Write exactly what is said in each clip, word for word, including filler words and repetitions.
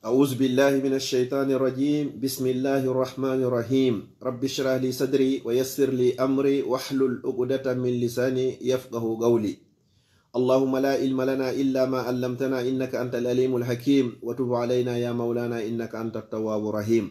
أعوذ بالله من الشيطان الرجيم. بسم الله الرحمن الرحيم. رب اشرح لي صدري ويسر لي أمري واحلل عقدة من لساني يفقه قولي. اللهم لا علم لنا إلا ما علمتنا إنك أنت العليم الحكيم، وتب علينا يا مولانا إنك أنت التواب الرحيم.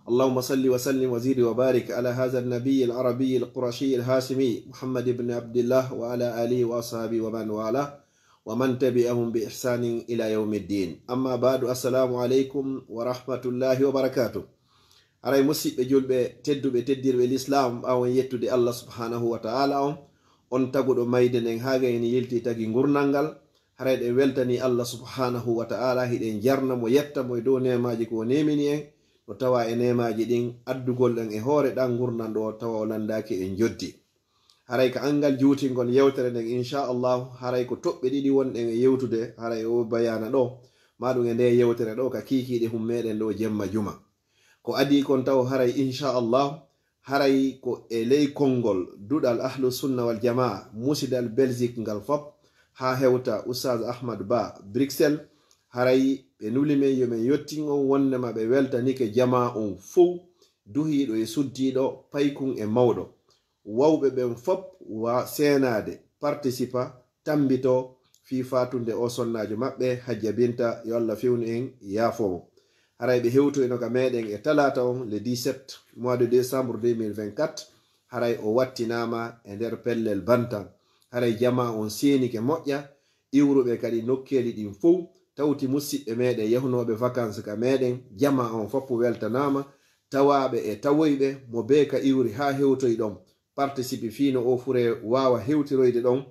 اللهم صل وسلم وزد وبارك على هذا النبي العربي القرشي الهاشمي محمد بن عبد الله وعلى آله وأصحابه ومن والاه ومن تبعهم بإحسان إلى يوم الدين. أما بعد، السلام عليكم ورحمة الله وبركاته. Haray musiɓɓe julɓe tedduɓe, teddirɓe Lislaam, ɓaawo on yettude Allah subhanahu wa ta'ala on, on taguɗo mayde nden haa gayni yilti tagi ngurnal ngal, haray ɗen weltanii Allah subhanahu wa ta'ala, hiɗen jarna mo, yetta mo e dow neemaaji ko o neemini en, no tawa e neemaaji ɗin addugol en e hoore ɗan ngurndan ɗo tawa o landaaki en joddi. Haray ka anngal juutingol yewtere nden, insha Allahu, haray ko toɓɓe ɗiɗi wonɗen e yewtude, haray o bayaana ɗo, maa ɗum e nde yewtere ɗo ka kiikiiɗe hum meɗen ɗo jemma juma. Ko adii kon taw haray, insha Allahu, haray ko e ley konngol duɗal Ahlu Sunna wal Jamaa, musidal Belgique ngal fop, haa hewta Oustaz Ahmad Ba Bruxelles, haray ɓe nuli men yo men yottin on wonnde ma ɓe weltanike jamaa on fow, duhiiɗo e suddiiɗo, paykun e mawɗo. Wawɓe ɓen fop wa seenaade, participa, tambito fii faatunde o sonnaajo maɓɓe, Hajja Binta, yo Allah fewnu en, yaafoo mo. Haray ɓe hewtoyno ka meɗen e talaata on, le dix-sept mois de décembre deux mille vingt-quatre, haray o wattinaama e nder pellel Bantan. Haray jamaa on seenike moƴƴa, iwruɓe kadi nokkeeli ɗin fow, tawti musiɓɓe meɗen yahunooɓe vacances ka meɗen, jamaa on fop weltanaama, tawaaɓe e tawoyɓe, mo bee ka iwri haa hewtoy ɗon, participe fii no o furee waawa hewtiroyde ɗon,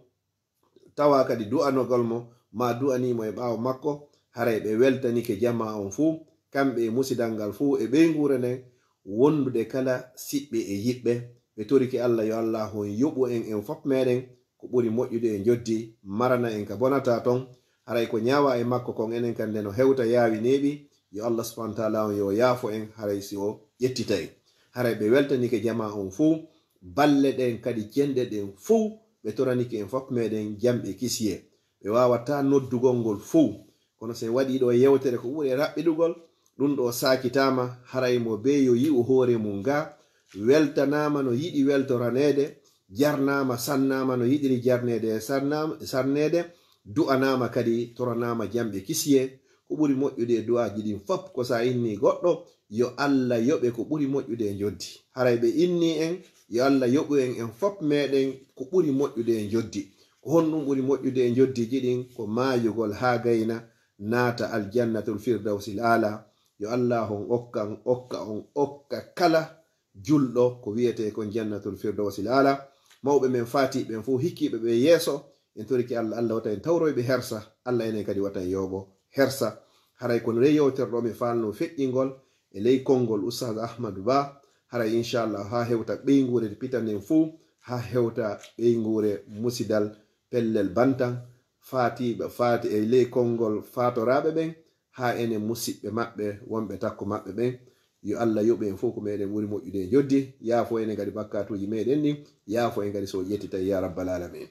tawa kadi du'anogol mo, maa du'anii mo e ɓaawo makko, haray ɓe weltanike jamaa on fow, kamɓe e musidal ngal fow e ɓeynguure nden, wondude kala siɓɓe e yiɓɓe. Ɓe torike Allah yo Allah on yoɓu en, en fop meɗen, ko ɓuri moƴƴude e njoddi, marana en ka bonata ton. Haray ko ñaawa e makko kon, enen kan nde no hewta yaawi neeɓi, yo Allah subhanahu wa ta'ala on yo yaafo en, haray si o ƴettita en. Haray ɓe weltanike jamaa on fow, balle ɗen kadi cenɗe ɗen fow, ɓe toranike en fop meɗen jam e kisiyee. Ɓe waawataa noddugol ngol fow, kono si en waɗii ɗo yewtere ko ɓuri e raɓɓiɗugol, ɗum ɗo saakitaama, haray mo bee yo yi'u hoore mum ga, weltanaama no yiɗi weltoraneede, jarnaama, sannaama no yiɗiri jarneede e sarnaama, sarneede, du'anaama kadi, toranaama jam e kisiyee. Ko ɓuri moƴƴude e du'aaji ɗin fop, ko si a innii goɗɗo, yo Allah yoɓe ko ɓuri moƴƴude e njoddi. Haray ɓe innii en, yo Allah yoɓu en, en fop meɗen ko ɓuri moƴƴude e njoddi. Ko honɗum ɓuri moƴƴude e njoddiiji ɗin? Ko maayugol haa gayna, naata Aljannatul Firdawsil Aala. Yo Allah on okka, okka, on okka kala julɗo ko wi'etee kon Jannatul Firdawsil Aala. Mawɓe men faatiiɓe ɓen fow, hikkiiɓe ɓe yeeso, en torike Allah, Allah wata en tawroyɓe hersa, Allah enen kadi wata en yooɓo hersa. Haray kono ley yewtere ɗo mi faalno feƴƴingol e ley konngol Ustaaz Ahmadu Ba, haray inchallah haa hewta ɓeynguure pitanden fow, haa hewta ɓeynguure musidal pellel Bantan, faatiiɓe, faati e ley konngol faatoraaɓe ɓen, haa enen musiɓɓe maɓɓe, wonɓe takko maɓɓe ɓen. Yo Allah yoɓu en fow ko meɗen ɓuri moƴƴude e njoddi, yaafo enen kadi bakkaatuuji meɗen ɗin, yaafo en kadi so o ƴettitay, ya rabbal alamin.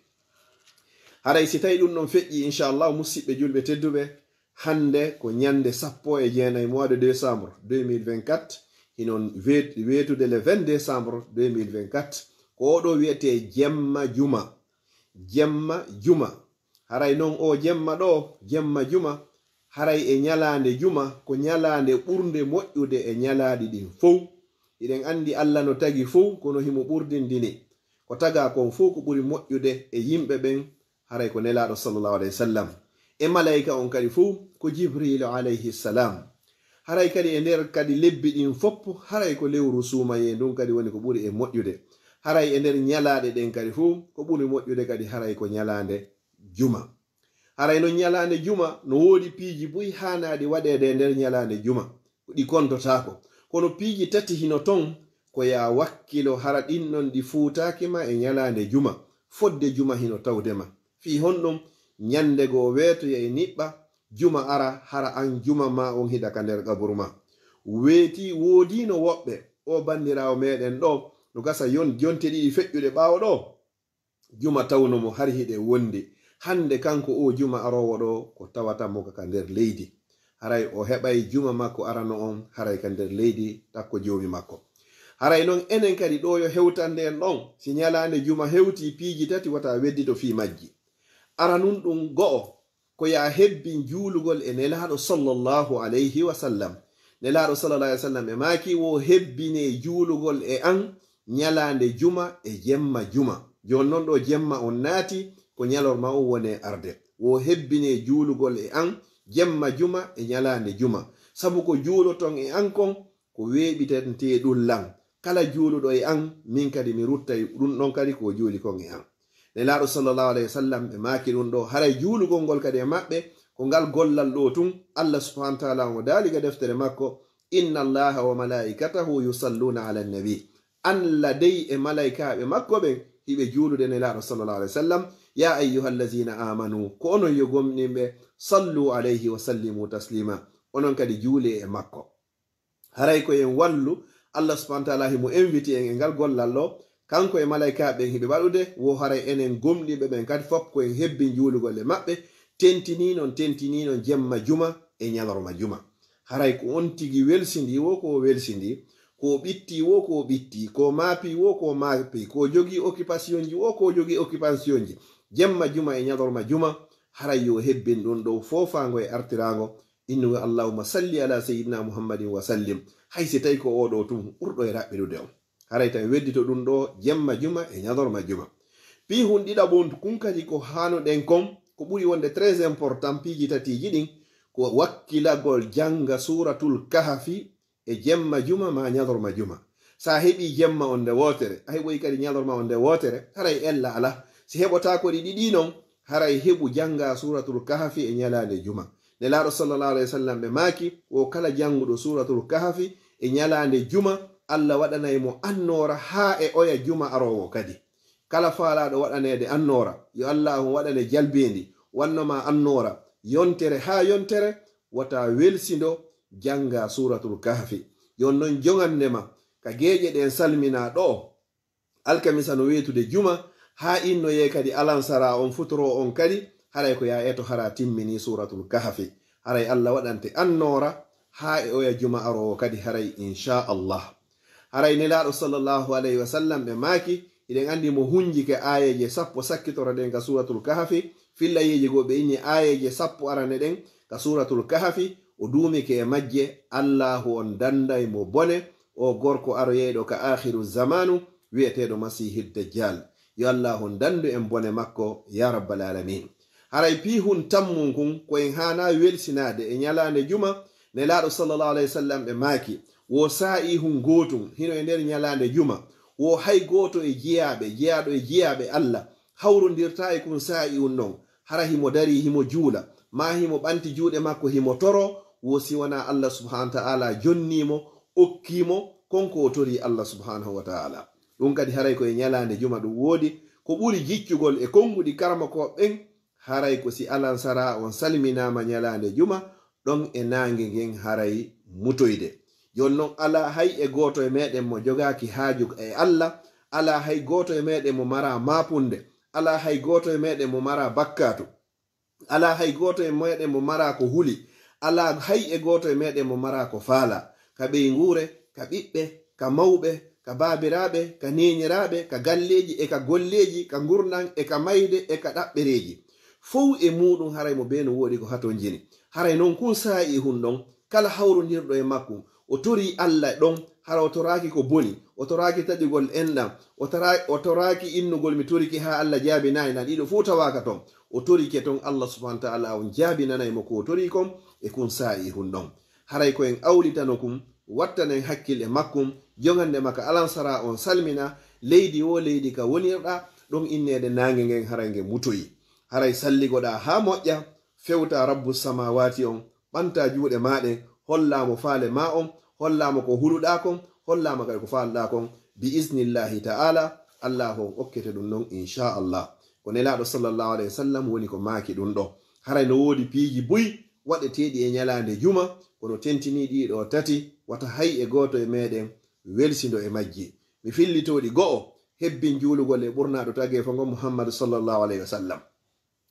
Haray si tawi ɗum ɗon feƴƴi, inchallah, musiɓɓe julɓe tedduɓe, hannde ko ñannde sappo e jeenayi mois de décembre deux mille vingt-quatre, hino wet-, weetude le vingt décembre deux mille vingt-quatre, ko oɗo wiyetee jemma juma. Jemma juma. Haray non oo jemma ɗoo, jemma juma, haray e ñalaande juma, ko ñalaande ɓurnde moƴƴude e ñalaaɗi ɗin fow. Hiɗen anndi Alla no tagi fow, kono himo ɓurdindini. Ko tagaa kon fow ko ɓuri moƴƴude e yimɓe ɓen, haray ko Nelaaɗo sallallahu alayhi wa sallam. E malayka on kadi fow ko Jibriilu alayhi salam. Haray kadi e nder kadi lebbi ɗin fow, haray ko lewru suumayee ndun kadi woni ko ɓuri e moƴƴude. Haray e nder ñalaaɗe ɗen kadi fow, ko ɓuri moƴƴude kadi haray ko ñalaande juma. Haray non ñalaande juma no woodi piiji buy haanaaɗi waɗeede e nder ñalaande juma, ɗi kontotaako. Kono piiji tati hino ton, ko yaa wakkilo hara ɗin non ɗi fuutaaki ma e ñalaande juma, fodde juma hino tawde ma. Fii honɗum? Ñande goo weetoya e niɓɓa, juma ara, hara an juma maa on hiɗa ka nder qaburu maa. Weeti, woodiino woɓɓe, o banndiraawo meɗen ɗoo, no gasa yon-, jonte ɗiɗi feƴƴuɗe ɓaawo ɗoo, juma tawno mo hari hiɗe wondi. Hande kanko o juma aroowo ɗoo, ko tawata mo ka nder leydi. haray o heɓay juma makko arano on, haray ka nder leydi takko Joomi makko. Haray non enen kadi ɗoo yo hewtande en ɗon, si ɲalaande juma hewtii piiji tati wata weddito fii majji. Aranun ɗun go'o, ko yo a hebbin juulugol e Nelaaɗo sallallahu alayhi wa sallam. Nelaaɗo sallallahu alayhi wa sallam ɓe maaki wo hebbinee juulugol e an ɲalaande juma e jemma juma. Jooni non ɗoo jemma on naati, ko ɲalorma on woni e arde. Wo hebbinee juulugol e an jemma juma e ɲalaande juma. Sabu ko juuloton e an kon, ko weeɓitantee ɗun lan. Kala juuluɗo e an, min kadi mi ruttay ɗun ɗon kadi ko o juuli kon e an. Nelaaɗo sallallahu alayhi wa sallam ɓe maaki ɗun ɗoo, haray juulugol ngol kadi e maɓɓe, ko ngal gollal ɗoo tun. Allah subhanahu wa ta'ala on o daali ga deftere makko, "Inna Allaha wa malaikatahu yusalluna ala nabi." Allah dey e malaykaaɓe makko ɓen, hiɓe juulude Nelaaɗo sallallahu alayhi wa sallam. "Ya ayyuhallazina amanu," ko onon yo gomɗinɓe, "sallu alayhi wa sallimu taslima." Onon kadi juulee e makko. Haray ko en wallu, Allah subhanahu wa ta'ala himo invite en e ngal gollal ɗoo, kanko e malaykaaɓe ɓen hiɓe waɗude, wo haray enen gomɗinɓe ɓen kadi fof ko en hebbin juulugol e maɓɓe, tentinii non, tentinii non jemma juma e ɲalorma juma. Haray ko on tigi welsindii wo ko o welsindii, ko o ɓittii wo ko o ɓittii, ko o maapii wo ko o maapii, ko o jogii occupation ji wo ko o jogii occupation ji, jemma juma e ɲalorma juma, haray yo o hebbin ɗun ɗoo foofaango e artiraango, innu allahumma salli ala sayyidina Muhammadin wa sallim. Hay si tawi ko oo ɗoo tun ɓurɗo e raɓɓiɗude on. Haray tawi weddito ɗun ɗoo jemma juma e ɲalorma juma. Piihun ɗiɗaɓun kun kadi ko haanuɗen kon, ko ɓuri wonde très important piiji tatiiji ɗin, ko wakkilagol janga Suuratul Kahfi e jemma juma maa ɲalorma juma. Si a heɓii jemma on nde wootere, a heɓoyi kadi ɲalorma on nde wootere, haray ella alaa. Si heɓotaako ɗi ɗiɗi non, haray heɓu janga Suuratul Kahfi e ɲalaande juma. Nelaaɗo sallallahu alayhi wa sallam ɓe maaki, wo kala janguɗo Suuratul Kahfi e ɲalaande juma, Allah waɗanay mo annoora haa e oya juma aroowo kadi. Kala faalaaɗo waɗaneede annoora, yo Allaahu waɗane jalbeendi, wanno ma annoora, yontere haa yontere, wata welsindo janga Suuratul Kahfi. Yo non jongannde ma ka geeƴe ɗen salminaa ɗoo. Alkamisa no weetude juma, haa innoyee kadi alansara on futuro on kadi, haray ko yaa eto hara timmini Suuratul Kahfi. Haray Allah waɗante annoora, haa e oya juma aroowo kadi haray, insha Allah. Haray Nelaaɗo sallallahu alayhi wa sallam ɓe maaki, hiɗen anndi mo hunjike aayeeje sappo sakkitoro ɗen ka Suuratul Kahfi, fillayeeji goo ɓe inni aayeeje sappo arane ɗen ka Suuratul Kahfi, o duumike e majje, Allaahu on danday mo bone, o gorko aroyeyɗo ka aakhiru zamaanu, wi'eteeɗo Masiihid Dajjal. Yo Allaahu on dandu en bone makko, yaa rabbal aalamiin. Haray piihun tammun kun, ko en haanaa welsinaade e ɲalaande juma, Nelaaɗo sallallahu alayhi wa sallam ɓe maaki, wo saa'ihun gootun, hino e nder ɲalaande juma, wo hay gooto e jiyaaɓe, jiyaaɗo e jiyaaɓe Allah, hawrondirtaa e kun saa'ihun non, hara himo darii himo juula, maa himo ɓanti juuɗe makko himo toroo, wo si wanaa Allah subhanahu wa ta'ala jonnii mo, okkii mo, kon ko o torii Allah subhanahu wa ta'ala. Ɗun kadi haray ko e ɲalaande juma ɗun woodi, ko ɓuri jiccugol e konguɗi karamokooɓe ɓen, haray ko si alansaraa on salminaama ɲalaande juma, ɗon e naange ngen haray mutoyde. Jooni non, alaa hay e gooto e meɗen mo jogaaki haaju e Allah, alaa hay gooto e meɗen mo maraa maapunde, alaa hay gooto e meɗen mo maraa bakkaatu, alaa hay gooto e meɗen mo maraa ko huli, alaa hay e gooto e meɗen mo maraa ko faalaa, ka ɓeynguure, ka ɓiɓɓe, ka mawɓe, ka baabiraaɓe, ka neeniraaɓe, ka galleeji e ka golleeji, ka ngurndan e ka mayde e ka ɗaɓɓereeji. Fow e muuɗun haray mo bee no woodi ko hatonjini. Haray non kun saa'ihun ɗon, kala hawrondirɗo e makkun, o torii Allah ɗon, hara o toraaki ko boni, o toraaki taƴugol enɗan, o tara-, o toraaki innugol mi torike haa Allah jaabinaay, nan ɗiɗo fow tawaaka ton. O torike ton, Allah subhanahu wa ta'ala on jaabinanay mo ko o torii kon, e kun saa'ihun ɗon. Haray ko en awlitano kun, wattanen hakkil e makkun, jongande ma ka alansaraa on salmina, leydi wo leydi ka wonirɗaa, ɗon inneede naange ngen haray nge mutoyi. Haray salligoɗaa haa moƴƴa, fewtaa Rabbu samaawaati on, ɓantaa juuɗe maa ɗen, hollaa mo faale maa on, hollaa mo ko huluɗaa kon, hollaa mo kadi ko faalɗaa kon, bi isnillahi ta'ala, Allaahu on okkete ɗun non, insha Allah. Ko Nelaaɗo sallallahu alayhi wa sallam woni ko maaki ɗun ɗoo. Haray no woodi piiji buy waɗeteeɗi e ɲalaande juma, kono tentinii ɗii ɗoo tati, wata hay e gooto e meɗen welsindo e majji. Mi fillitoo ɗi go'o, hebbin juulugol e ɓurnaaɗo tageefo ngon Muhammadu sallallahu alayhi wa sallam.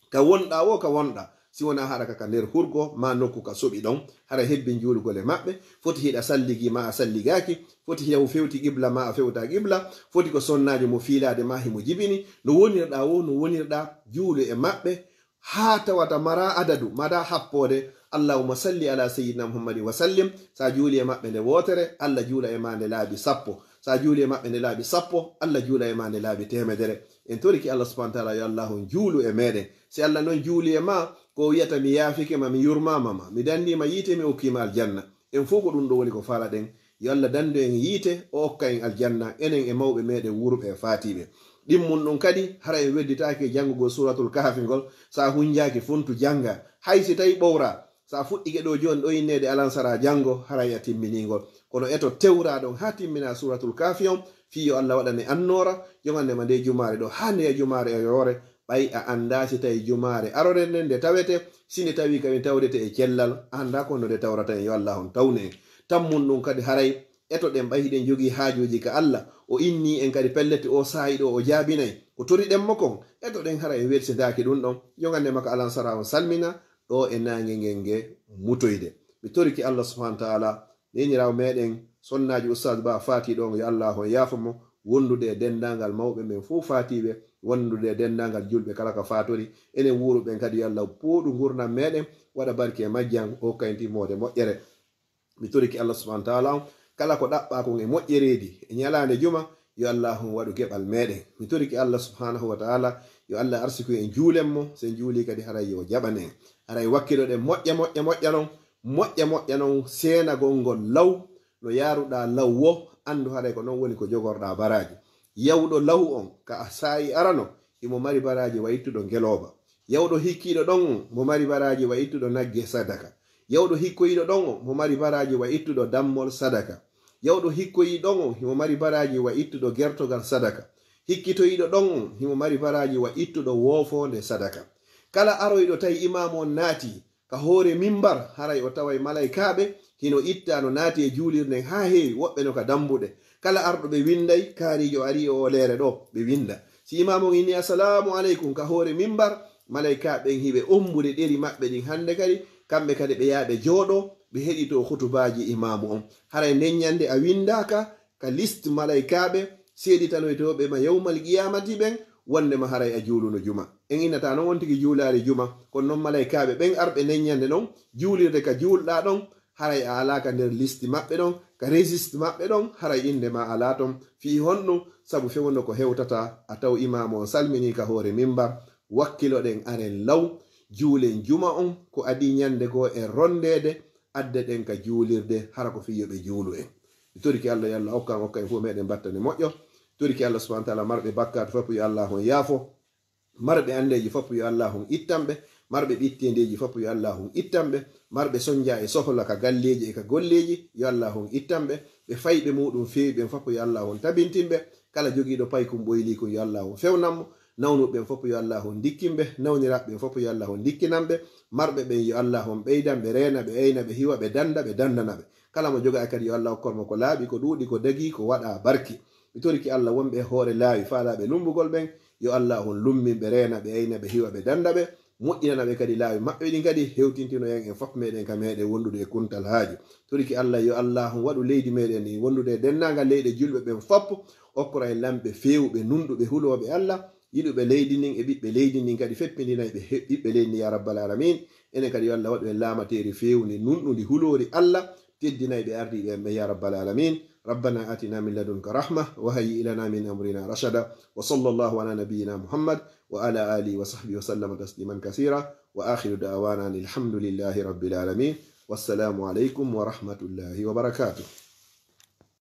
Ka wonɗaa wo ka wonɗaa, Si wonaa hara ka, ka nder hurgo, maa nokku ka soɓi ɗon, hara hebbin juulugol e maɓɓe. Foti hiɗa salligi, maa a salligaaki. Foti hiɗa fewti qibla, maa a fewta qibla. Foti ko sonnaajo mo fiilaade, maa himo jibini. No wonirɗaa woo, no wonirɗaa, juulu e maɓɓe. Haa tawata maraa adadu, maraa happoode. Allahumma salli ala sayyidina Muhammadin wa sallim. Sa juuli e maɓɓe nde wootere, Allah juula e maa nde laabi sappo. Sa juuli e maɓɓe nde laabi sappo, Allah juula e maa nde laabi teemedere. En toriki Allah subhanahu wa ta'ala, yo Allah on juulu e meɗen. Si Allah non juuli e maa, ko o wi'ata, mi yaafike ma, mi yurmaama ma, mi danndii ma yiite, mi okkii ma aljanna. En fow ko ɗun ɗoo woni ko faalaɗen. Yo Allah danndu en yiite, o okka en aljanna, enen e mawɓe meɗen wuuruɓe e faatiiɓe. Ɗimmun ɗun kadi, hara en wedditaaki e janngugol Suuratul Kahfi ngol, sa hunjaaki funtu jannga. Hay si tawi ɓowraa, sa fuɗɗike ɗoo jooni ɗoo inneede alansaraa janngo, haray a timminii ngol. Kono eto tewraa ɗon haa timminaa Suuratul Kahfi on, fii yo Allah waɗane annoora, jogande ma ndee jumaare ɗoo haa ndee jumaare aroore, ɓay a anndaa si tawi jumaare aroore nden nde tawete, si nde tawi kadi tawdete e cellal, a anndaa ko no nde tawrata en, yo Allah on tawnu en. Tammun ɗun kadi haray, eto ɗen ɓay hiɗen jogii haajuuji ka Allah, o innii en kadi pellet oo saa'i ɗoo o jaabinay ko toriɗen mo kon, eto ɗen hara en welsindaaki ɗun ɗon, jogande ma ka alansaraa on salmina, ɗoo e naange ngen nge mutoyde. Mi toriki Allah subhanahu wa ta'ala, neeniraawo meɗen, sonnaajo Ustaaz Ba faatii ɗon, yo Allah on yaafo mo, wondude e denndaangal mawɓe men fow faatiiɓe, wondude e denndaangal julɓe kala ka faatori, enen wuuruɓe ɓen kadi, yo Allah pooɗu ngurndan meɗen, waɗa barke e majjan, o hokka en timmoode moƴƴere. Mi toriki Allah subhanahu wa ta'ala on, kala ko ɗaɓɓaa kon e moƴƴereeji e ɲalaande juma, yo Allah on waɗu geɓal meɗen. Mi toriki Allah subhanahu wa ta'ala, yo Allah arsiku en juulen mo, si en juulii kadi haray yo jaɓan en. Haray wakkiloɗen moƴƴa, moƴƴa, moƴƴa non, moƴƴa, moƴƴa non, seenagol ngol law, no yaaruɗaa law woo, anndu haray ko non woni ko jogorɗaa baraaji. Yahuɗo law on ka saa'i arano, himo mari baraaji wa ittuɗo ngelooba. Yahuɗo hikkiiɗo ɗon on, mo mari baraaji wa ittuɗo nagge sadaka. Yahuɗo hikkoyiiɗo ɗon on, mo mari baraaji wa ittuɗo dammol sadaka. Yahuɗo hikkoyii ɗon on, himo mari baraaji wa ittuɗo gertogal sadaka. Hikkitoyiiɗo ɗon on, himo mari baraaji wa ittuɗo woofoonde sadaka. Kala aroyɗo tawi imaamu on naatii ka hoore mimbar, haray o taway malaykaaɓe hino itta no naati e juulirde nden haa heewi, woɓɓe no ka dambuɗe. Kala arɗo ɓe winday, kaariijo arii e oo leere ɗoo, ɓe winda. Si imaamu on inni, "Assalaamu aleykum," ka hoore mimbar, malaykaaɓe ɓen hiɓe ombude ɗeri maɓɓe ɗin hande kadi, kamɓe kadi ɓe yaha ɓe jooɗoo, ɓe heɗitoo hutubaaji imaamu on. Haray nden ɲande a windaaka ka list malaykaaɓe seeditanoytooɓe ma yawmal qiyaamati ɓen, wonndema haray a juuluno juma. En innataa non on tigi juulaali juma, kono non malaykaaɓe ɓen arɓe nden ɲande non, juulirde ka juulɗaa ɗon, haray a alaa ka nder listi maɓɓe ɗon, ka registre maɓɓe ɗon, haray innde maa alaa ton. Fii honɗun? Sabu fewndo ko hewtata, a taw imaamu on salminii ka hoore mimbar, wakkiloɗen aren law, juulen juma on, ko adii ɲande goo e ronndeede, addeɗen ka juulirde, hara ko fii yo ɓe juulu en. Mi torike Allah, yo Allah okkan, okka en fow meɗen battane moƴƴo. Torike Allah subhanahu wa ta'ala, marɓe bakkaatu fow yo Allah on yaafo. Marɓe anndeeji fow yo Allah on ittan ɓe. Marɓe ɓitteendeeji fow yo Allah on ittan ɓe. Marɓe sonja e sohla ka galleeji e ka golleeji, yo Allah on ittan ɓe. Ɓe fayɓe muuɗum feewi ɓen fow yo Allah on tabintin ɓe. Kala jogiiɗo paykun ɓoyliikun yo Allah on fewnan mo. Nawnuɓe ɓen fow yo Allah on ndikkin ɓe. Nawniraaɓe ɓen fow yo Allah on ndikkinan ɓe. Marɓe ɓen yo Allah on ɓeydan ɓe, reena ɓe, ayna ɓe, hiwa ɓe, danda ɓe, dandana ɓe. Kala mo jogaa kadi yo Allah okkor mo ko laaɓi, ko ɗuuɗi, ko dagii, ko waɗaa barki. Mi torike Allah wonɓe e hoore laawi faalaaɓe lumbugol ɓen, yo Allah on lummin ɓe, reena ɓe, ayna ɓe, hiwa ɓe, danda ɓe, moƴƴinana ɓe kadi laawi maɓɓe ɗin kadi, hewtintino en en fow meɗen ka meɗen wondude e kuntal haaju. Torike Allah yo Allah on waɗu leydi meɗen ndin wondude e denndaangal leyɗe julɓe ɓen fow, okkora en lamɓe feewuɓe, nunɗuɓe, hulooɓe Allah, yiɗuɓe leydi ndin e ɓiɓɓe leydi ndin kadi feppindina ɓe he-, ɓiɓɓe leydi ndin ya rabbal alamin. Enen kadi yo Allah waɗu en laamateeri feewundi, nunɗundi, huloori Allah, teddinayɓe ardiiɓe en ɓen ya rabbal alamin. ربنا آتنا من لدنك رحمة وهيئ لنا من أمرنا رشدا. وصلى الله على نبينا محمد وعلى آله وصحبه وسلم تسليما كثيرا. وآخر دعوانا أن الحمد لله رب العالمين. والسلام عليكم ورحمة الله وبركاته.